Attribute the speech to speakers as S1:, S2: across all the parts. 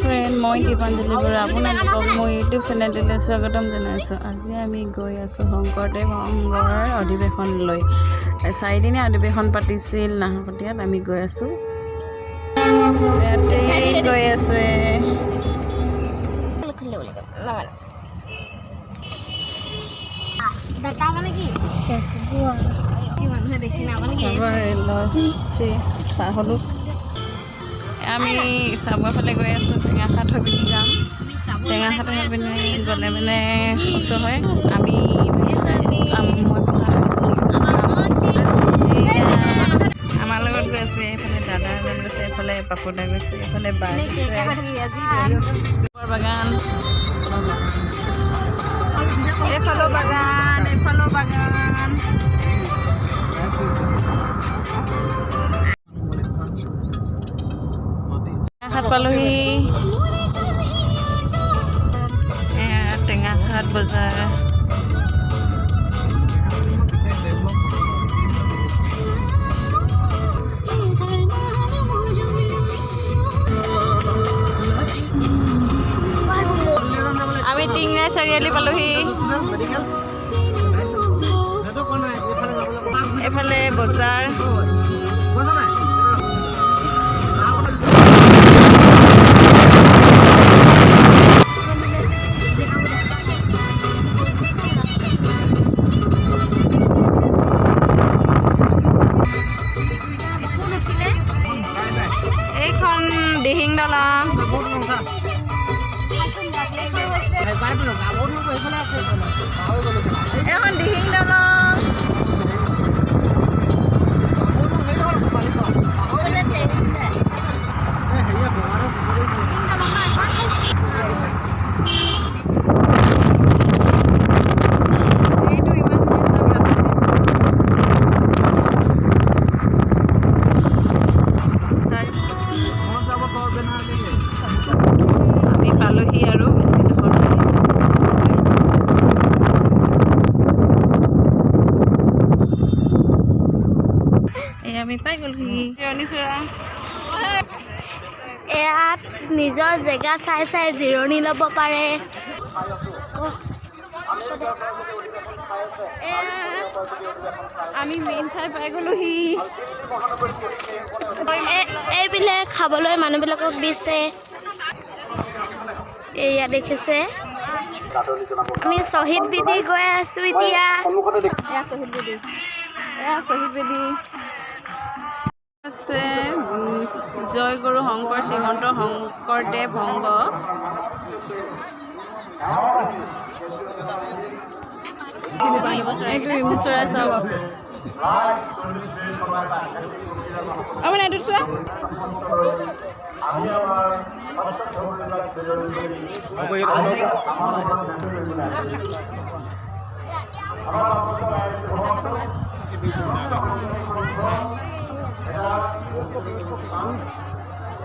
S1: Friend, মই দীপাঞ্জলি বৰা, আপোনালোকক মোৰ ইউটিউব চেনেলটোলৈ স্বাগতম জনাইছোঁ। আজি আমি গৈ আছোঁ শংকৰদেৱ সংঘৰ অধিৱেশনলৈ। চাৰিদিনীয়া অধিৱেশন পাতিছিল নাহৰকটীয়াত। আমি গৈ আছোঁ, ইয়াতে গৈ আছে।
S2: খুলিব লাগিব নামানে দাতা মানে কি কি মানুহে দেখি নাপানে কি?
S1: চাহ হ'লোঁ। আমি চাবুৱা ফালে গৈ আছোঁ। টেঙাখাট হৈ পিনি যাম। টেঙাখাট হৈ পিনি গ'লে মানে ওচৰ হয়। আমি মই পঢ়া স্কুল। আমাৰ লগত গৈ আছে। এইফালে দাদা এজন গৈছে, এইফালে পাপুদা গৈছে, এইফালে বা গৈছে। বাগান, এইফালেও বাগান, এইফালেও বাগান। টেঙাখাট পালোহি। এয়া টেঙাখাট বজাৰ। আমি টিংৰাই চাৰিআলি পালোহি। এইফালে বজাৰ। এইখন দিহিং দলং। এইখন দিহিং দলং। এইটো ইমান ধুনীয়া ৰাস্তা। চাই আমি পালোহি আৰু বেছি ডোখৰ নাই। এই আমি পাই গ'লোহি জিৰণি চোৰা।
S2: ইয়াত নিজৰ জেগা চাই চাই জিৰণি ল'ব পাৰে।
S1: এয়া আমি মেইন ঠাই পাই গ'লোহি।
S2: এইবিলাক খাবলৈ মানুহবিলাকক দিছে। এয়া দেখিছে, আমি শ্বহীদ বেদী গৈ আছো এতিয়া।
S1: এয়া শ্বহীদ বেদী, এয়া শ্বহীদ বেদী আছে। জয়গুৰু শংকৰ শ্ৰীমন্ত শংকৰদেৱ সংঘ। এইটো ইমু চৰাই চাওক। অ, মানে এইটো চোৱা।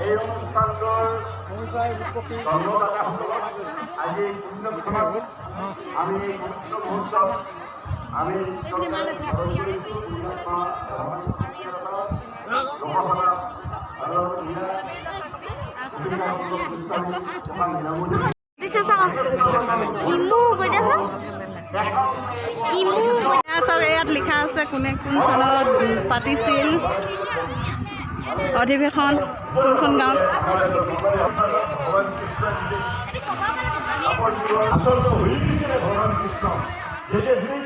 S3: এই অনুষ্ঠানটোৰ জন্মদাতাসকলক আজি এই পুণ্যক্ষণত, আমি এই পবিত্ৰ মুহূৰ্তত আমি স্মৰণ কৰিছোঁ। লোকসভা আৰু
S2: দিছে, চাওঁ, ইমু গৈ দিয়াচোন, ইমু গৈ।
S1: এয়া চাওক, ইয়াত লিখা আছে কোনে কোন চনত পাতিছিল অধিৱেশন, কোনখন গাঁৱত।
S3: আচলতে ভগৱান কৃষ্ণ যেতিয়া সেই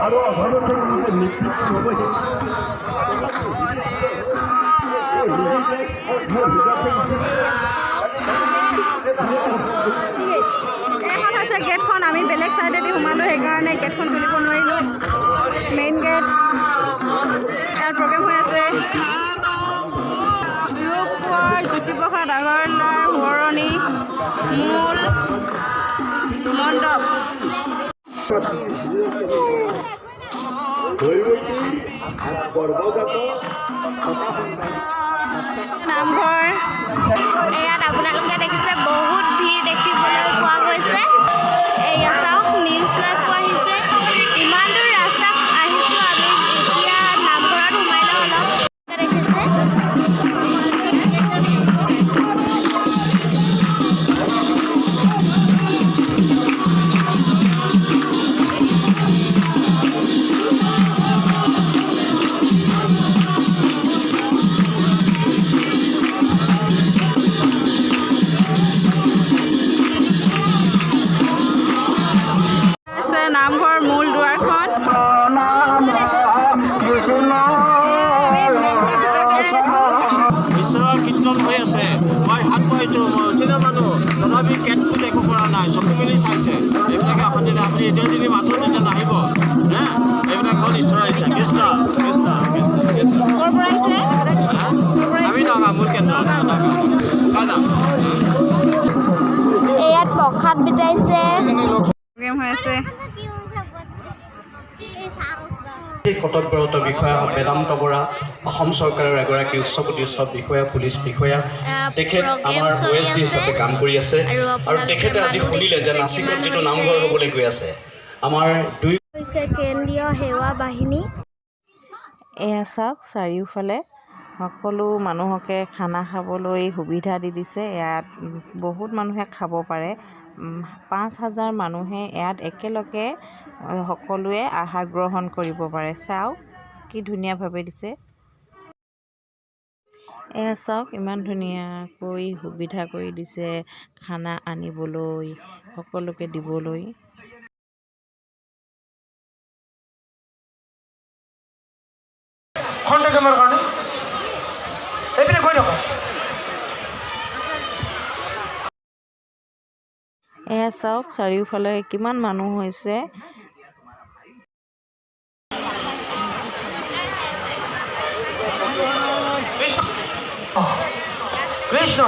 S3: আৰু অধৰ্ম নিবৃত্তি হ'ব।
S1: এইখন হৈছে গেটখন। আমি বেলেগ চাইডেদি সোমালোঁ, সেইকাৰণে গেটখন খুলিব নোৱাৰিলোঁ। মেইন গেট, ইয়াত প্ৰগ্ৰেম হৈ আছে। ৰূপকোঁৱৰ জ্যোতিপ্ৰসাদ আগৰৱালাৰ সোঁৱৰণী মূল মণ্ডপ।
S3: দৈৱকী গৰ্ভজাত
S1: নামঘৰ।
S2: ইয়াত আপোনালোকে দেখিছে, বহুত ভিৰ দেখিবলৈ পোৱা গৈছে। এয়া চাওক, নিউজ লাইভো আহিছে। ইমান দূৰ ৰাস্তা আহিছোঁ আমি। এতিয়া নামঘৰত সোমাই লওঁ অলপ। দেখিছে।
S1: আছে নামঘৰ মূল দুৱাৰখন। আমি নামঘৰৰ ভিতৰতে আছোঁ।
S4: ঈশ্বৰৰ কীৰ্তন হৈ আছে। মই হাত পাইছোঁ, মই অচিনা মানুহ, তথাপি কেটকুট একো কৰা নাই, চকু মেলি চাইছে। এইবিলাকে অশান্তি নাই। আপুনি এতিয়া যদি মাতো, তেতিয়া নাহিব হে। এইবিলাক হ'ল ঈশ্বৰৰ ইচ্ছা। কৃষ্ণ কৃষ্ণ কৃষ্ণ কৃষ্ণ।
S1: ক'ৰ পৰা আহিছে?
S4: হা? আমি নগাঁও মূল কেন্দ্ৰ, নগাঁও যাম।
S2: ইয়াত প্ৰসাদ বিতাইছে।
S1: প্ৰগ্ৰেম হৈ আছে।
S5: কৰ্তব্যৰত বিষয়া বেদান্ত বৰা, অসম চৰকাৰৰ এগৰাকী উচ্চপদস্থ বিষয়া, পুলিচ বিষয়া। তেখেত
S2: প্ৰগ্ৰেম
S5: আমাৰ
S2: চলি
S5: অ' এছ ডি
S2: আছে।
S5: হিচাপে কাম কৰি আছে।
S2: আৰু
S5: আৰু
S2: আপোনালোকে
S5: তেখেতে আজি
S2: মানুহ
S5: শুনিলে যে
S2: দেখিছে
S5: নাচিকত
S2: কিমান
S5: যিটো
S2: হৈছে।
S5: নামঘৰ হ'বলৈ গৈ আছে, আমাৰ দুই
S2: হৈছে কেন্দ্ৰীয় সেৱা বাহিনী।
S1: এয়া চাওক, চাৰিওফালে সকলো মানুহকে খানা খাবলৈ সুবিধা দি দিছে। ইয়াত বহুত মানুহে খাব পাৰে। 5,000 মানুহে ইয়াত একেলগে সকলোৱে আহাৰ গ্ৰহণ কৰিব পাৰে। চাওক, কি ধুনীয়াভাৱে দিছে। এয়া চাওক, ইমান ধুনীয়াকৈ সুবিধা কৰি দিছে খানা আনিবলৈ, সকলোকে দিবলৈ।
S6: খন্তেক সময়ৰ কাৰণে এইপিনে গৈ থাকক।
S1: এয়া চাওক, চাৰিওফালে কিমান মানুহ হৈছে।
S6: কৃষ্ণ কৃষ্ণ,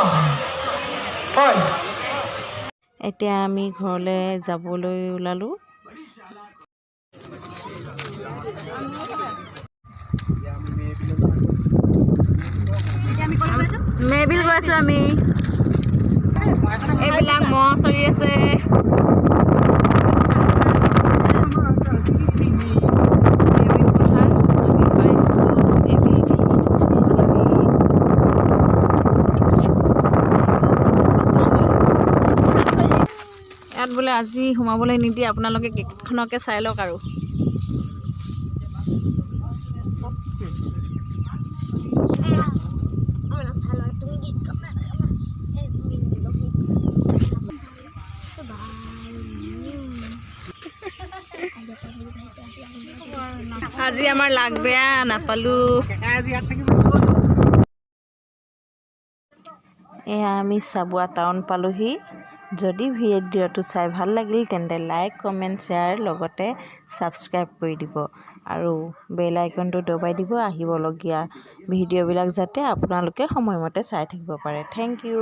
S6: হয়।
S1: এতিয়া আমি ঘৰলৈ যাবলৈ ওলালোঁ। মেবিল গৈ আছোঁ আমি। এইবিলাক ম'হ চৰি আছে। মেবিল পথাৰ আমি পাইছোঁ। মেবিল নদী। ইয়াত বোলে আজি সোমাবলৈ নিদিয়ে। আপোনালোকে গেটখনকে চাই লওক আৰু। আজি আমাৰ লাক বেয়া, নাপালোঁ। এয়া আমি চাবুৱা টাউন পালোহি। যদি ভিডিঅ'টো চাই ভাল লাগিল, তেন্তে লাইক, কমেণ্ট, শ্বেয়াৰ, লগতে ছাবস্ক্ৰাইব কৰি দিব আৰু বেল আইকনটো দবাই দিব, আহিবলগীয়া ভিডিঅ'বিলাক যাতে আপোনালোকে সময়মতে চাই থাকিব পাৰে। Thank U.